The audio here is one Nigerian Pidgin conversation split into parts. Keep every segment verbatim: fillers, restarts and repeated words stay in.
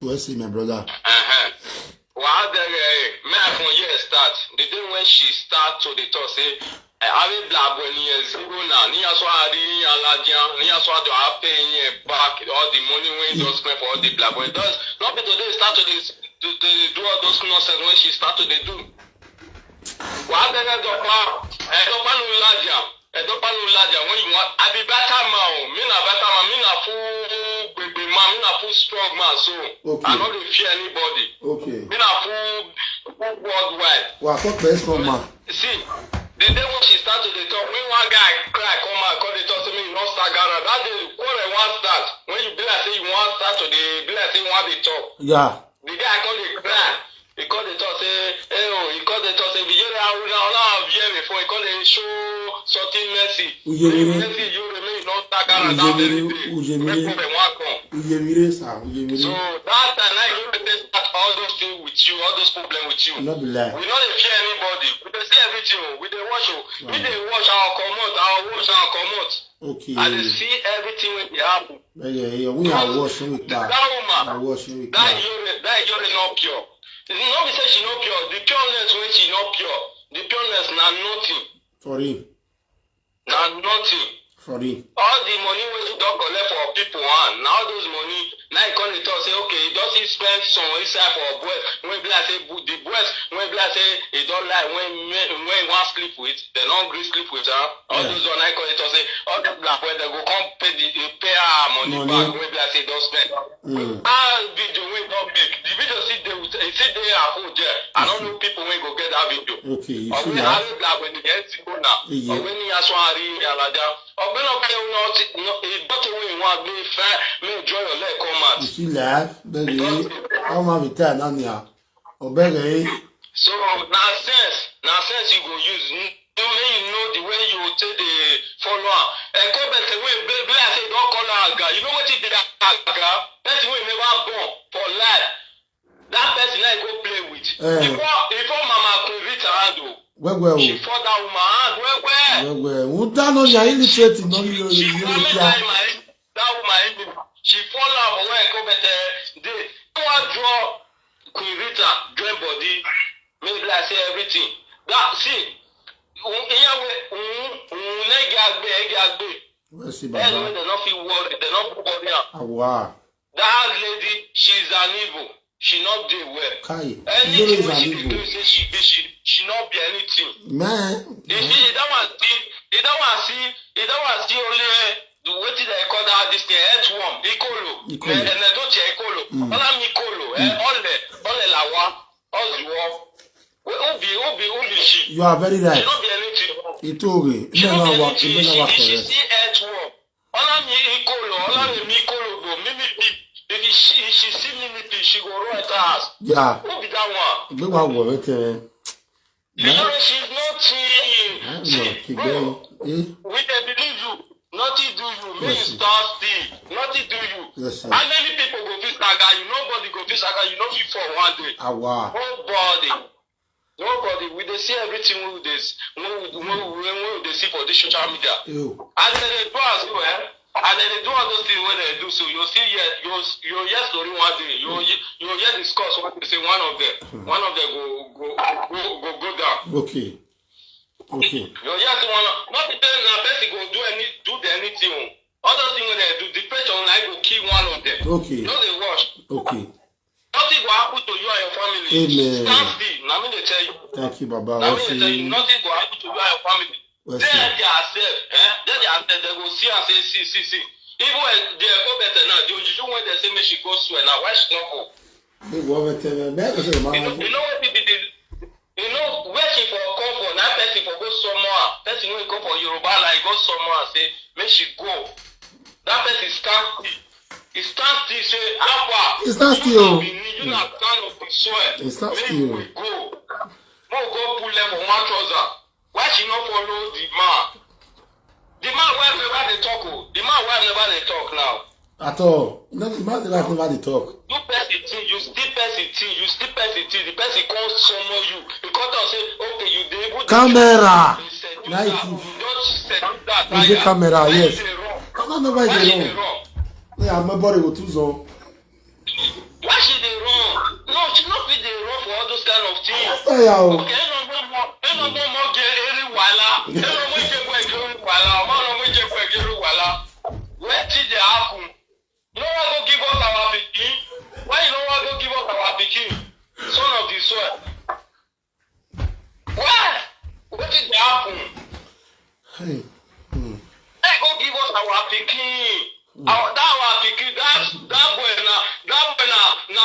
Well, see, my brother. Uh-huh. Well, the, uh, me from here start. The day when she start to the talk say, "Eh, I will black when he is zero now. Ni aswa di ni alajan, ni aswa do I pay him back all the money when he just spend for all the black boy." That's not be today start to this to, to do all those nonsense when she start to dey do. Well, the Dokpa, eh, Dokpa no larger. Eh, Dokpa no larger. When you want, I be better man. Oh. Me na better man. Me na full baby man. Me na full strong man. So Okay. I no dey fear anybody. Okay. Me na full, full worldwide. Well, I thought best strong man. See, the day when she start to dey talk, when one guy cry come out, come dey talk to me, you no start Ghana. That day, quarrel one start. When you be like say you want start to dey be like say you want dey talk. Yeah. The guy come dey cry. He come dey talk say, hey oh, he come dey talk say, Vijay Haruna, all I have here before, he come dey show something mercy. Uyemire. Mercy, you remain not that kind of that very day. Uyemire. Make problem wan come. Uyemire, sir. Uyemire. So that time, I go dey start all those things with you, all those problems with you. No be lie. We no dey fear anybody. We dey see everything. Oh. We dey watch. Oh. We dey watch our comot, our watch our comot. Okay. I dey see everything wey dey happen. Yeah, yeah, yeah. We are watching with That that. woman, I watching with that that. Yore, that Yore no pure. No be say she no pure. The pureness wey she no pure. The pureness na nothing. For him. Na nothing. For him. All the money wey she don collect for people hand, na all those money, na he come dey talk say, okay, he don still spend some inside for boys. When be like say bu- the boys, when be like say he don lie, when men- when he wan sleep with, dem no gree sleep with am. All Yeah. Those one, na he come dey talk say all the black boys dem go come pay the dey pay her money Money. Back. When be like say he don spend. Mm. That video wey don make, the video still dey with, e still dey her phone there. I no know people wey go get that video. Okay, you see Ọ̀gbẹ́ni that? Arúgbó Àgbẹ̀dìgẹ́ ti kó nà. Iye. Ọ̀gbẹ́ni Aṣọ Àrí Alájà. Ọ̀gbẹ́ni Ọ̀kẹ́ Iná ti ná ìgbọ́ tó wọ́n ìwọ̀n àgbẹ̀ fẹ́ mi draw your leg come out. You see life? Bẹ́ẹ̀ ni, ọmọ mi tẹ́ àná ni à. Ọ̀bẹ rẹ̀ é. So na sense, na sense you go use. N- You make you know the way you take dey follow am. Ẹ̀kọ́ bẹ̀tẹ̀ wey be be like say you don call am àga. You know wetin be that àga? Person wey never born for life. That person na you go play with. Eh. Before before Mama Queen Rita hand o, Wẹ́wẹ́ o. She fall that woman hand well well. Wẹ́wẹ́. Òun dáná ya illiterate náà ní She ilé fall kíá. that woman that woman hand. She fall am for where ẹ̀kọ́ bẹ̀tẹ̀ dey. Wọ́n draw Queen Rita join body. Make like say everything. That see, ìyàwó òun òun lẹ́gẹ̀ẹ́ àgbẹ̀ ẹ̀gẹ̀ àgbẹ̀. Wẹ́ẹ̀ sí Anyway, bàbá. They no fit worry. They no fit worry am. Àwa. That lady, she's an evil. She no dey well. Káyè. Anything Yóò wey she ìzàlẹ̀ dey ìbò. do, say she be she she no be anything. Mẹ́ẹ̀. If you that one see, if that one see, if that one see only eh, the wetin dem call that this thing, earthworm, ikolo, Ikolo. Enedoche ikolo, Mm. Olami ikolo, eh, Ole, Ole Lawa, Ozuwo. Who who be who be who be she? You are very She right. No be anything. Ìtòrè. She Ìmọ̀ No náà be wà anything. ìmọ̀ náà She wà she correct. See earthworm. Olami ikolo, Olami ikolo go, mimipi. If she if she see mimipi, she go run enter house. Yeah. Who be that one? Ìgbé wa wọ̀ rẹ tẹ. You know, she's not cheating. Ẹ See, lọ kí bro, gbẹ́yìn. Eh? We dey believe you. Nothing do you. Make Yes, you sir. Stand still. Nothing do you. Yes, sir. How many people go fit stagger you? Nobody go fit stagger you. No fit fall one day. Àwa. Nobody. Nobody. We dey see everything wey we dey s- wey we wey we wey we dey see for this social media. Yóò. As dem dey do am so, eh? As dem dey do all those things wey dem do so, you see, hear you you hear story one day. You you hear discuss one day say one of them one of them go go go go go down. Okay. Okay. You hear say one of not be say na person go do any do the anything o. All those things wey dem do, depression na e go kill one of them. Okay. No dey watch. Okay. Nothing go happen to you and your family. Amen. Stand still. Na me dey tell you. Thank you, Baba. Na Wọ́n me dey tell you. ṣe. Nothing go happen to you and your family. Wọ́n They ṣe. are their self. Eh? They are self. They go see and say, see, see, see. Even when they go better now, the ojuju when they say make she go swear now, why she no go? Ìwọ rẹ tẹ. Bẹ́ẹ̀ ló ṣe máa You know, wáyé. You know what people dey You know, where she for come for, that person for go summon her. Person wey come for Yoruba like go summon her say make she go. That person stand still. He stand still say, how far? He stand still o. You na stand of the soil. He stand Make still o. We go. Make we go pull them for one trouser. Why she no follow the man? The man wife never dey talk o. The man wife never dey talk now. At all. No, the man life never dey talk. You person thing, you still person thing, you still person thing. The person come summon you. He come talk say, okay, you dey even Camera. You seduce Night her, eve. You just seduce that Is it tire. camera? Why Yes. You dey run? Ọlọ́run náà bá Why ìdè you náà. dey run? Ní àmọ́ bọ́ọ̀lù ìwò tún zọ. Why she Ẹ yà o. Okay, ẹ lọ mọ mọ ẹ lọ mọ mọ gẹ eré wàhálà. Ẹ lọ mọ jẹ pé gẹ eré wàhálà. Ọmọ lọ mọ jẹ pé gẹ eré wàhálà. Where did they happen? You know what go give us our pikin? Why you know what go give us our pikin? Son of the soil. Why? What did they happen? Hey. Hmm. They go give us our pikin. Our, that our pikin, that that boy na that boy na na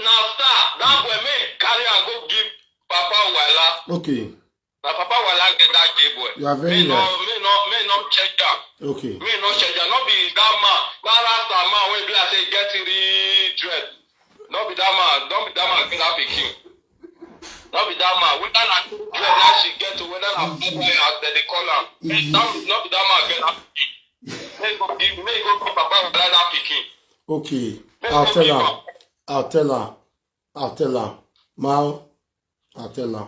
na star. That boy make carry and go give Papa Wala. Okay. Na Papa Wala get that gay boy. You are very Me no, right. me no, me no check am. Okay. Me no check am. No be that man, that rasta man wey be like say get real dread. No be that man, no be that man get that pikin. No be that man. Whether na dread that she get to, whether na four boy as dem dey call am. No, no be that man get that pikin. Make go give, make go give Papa Wala that pikin. Okay. I'll tell her. I'll tell her. I'll tell her. Mao, I'll tell her.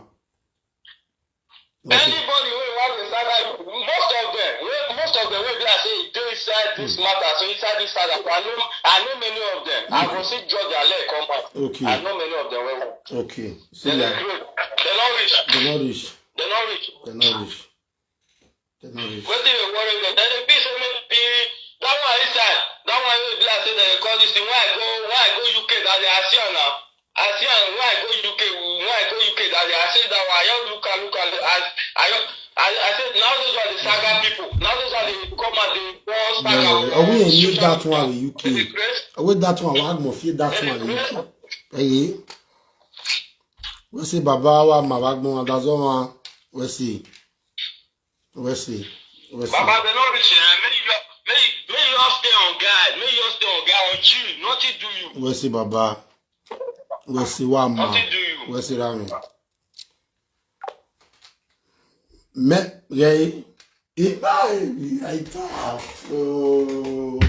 Okay. Anybody wey wan inside that, most of them, wey most of them wey be like say e dey inside this matter, so inside this saga, so I know I know many of them. I go see judge their leg come out. Okay. I know many of them well well. Okay. See Dem dey ya. grow. Dem no reach. They not rich. Dem no reach. They not rich. They not rich. Wetin dey worry dem? Dem dey feel say maybe that one inside, that one wey be like say dem dey call this thing. When I go, when I go U K, that day I see am now. I see am when I go U K. When I go U K that day, I say that one. I just look am, look am. I, I, just- I, I say now those are the saga people. Now those are the come and dey pour saga. Yeah, I will need that one in Dey U K. craze. I will that one. I will more feel that one in U K. Hey. We see Baba wa ma wa gbon that's all one. We see. We see. We see. Baba, dem no reach, eh? Make you, make you, make you just stay on guard. Make you just stay on guard. On chill. Nothing do you. We see Baba. We see wa ma. Nothing do you. We see Rami. Me gay. Iba ibi aita. Oh.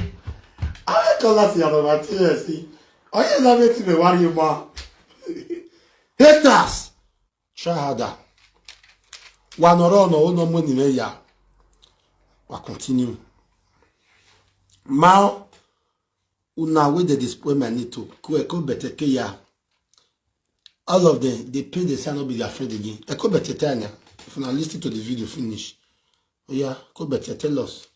I call us your material. See. Oh yeah, that makes me worry ma. Haters. Try harder. Wa no ro no no money me ya. Wa continue. Mao, una wey dey spoil my need to. Kwe ko bete ke ya. All of them, they pay the sign up with their friend again. I go better tell you. If you listen to the video finish. Oh yeah, go better tell us.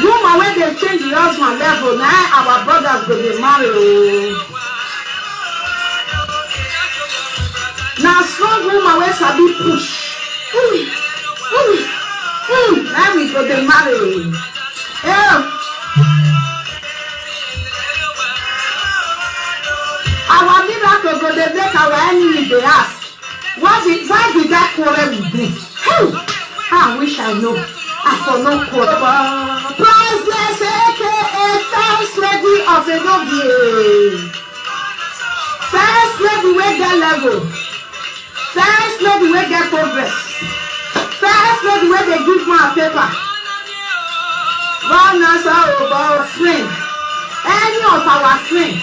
Woman wey dey change the husband level, na our brothers go dey marry o. Na strong woman wey sabi push. Ooh, ooh, ooh, na we go dey marry. Hey. Our miracle go dey make our enemy dey ask. Why did, why did I quarrel with you? Hey! I wish I know. I for no quarrel. Priceless, A K A first lady of Edogie. First lady wey get level. First lady wey get progress. First lady wey dey give man paper. One answer about friend. Any of our friend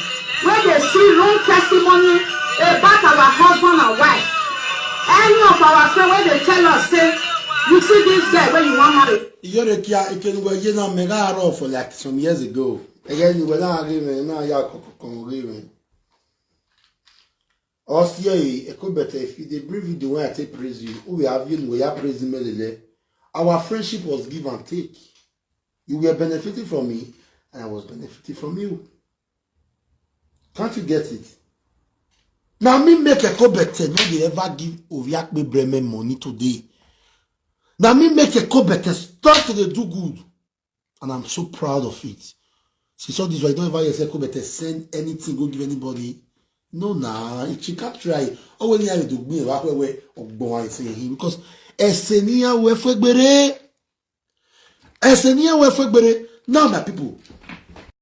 wey dey see wrong testimony about our husband and wife, any of our friend wey dey tell us say, you see this girl wey you wan marry. Iyore kia ikenugwe ye na mega aro for like some years ago. Again, you were not agreement, now you are kokon agreement. Osie, Eko better if you dey bring video when I take praise you. Who we have you, we are praising me lele. Our friendship was give and take. You were benefiting from me, and I was benefiting from you. Can't you get it? Now me make a Kobete no dey ever give Oviakpe Bremen money today. Now me make a Kobete start to dey do good, and I'm so proud of it. Since all this, I don't ever hear say Kobete send anything go give anybody. No, nah, she can't try. Oh, when you do me, where ogbon I say him because esenia we fegbere. Esenia we fegbere. Now, my people,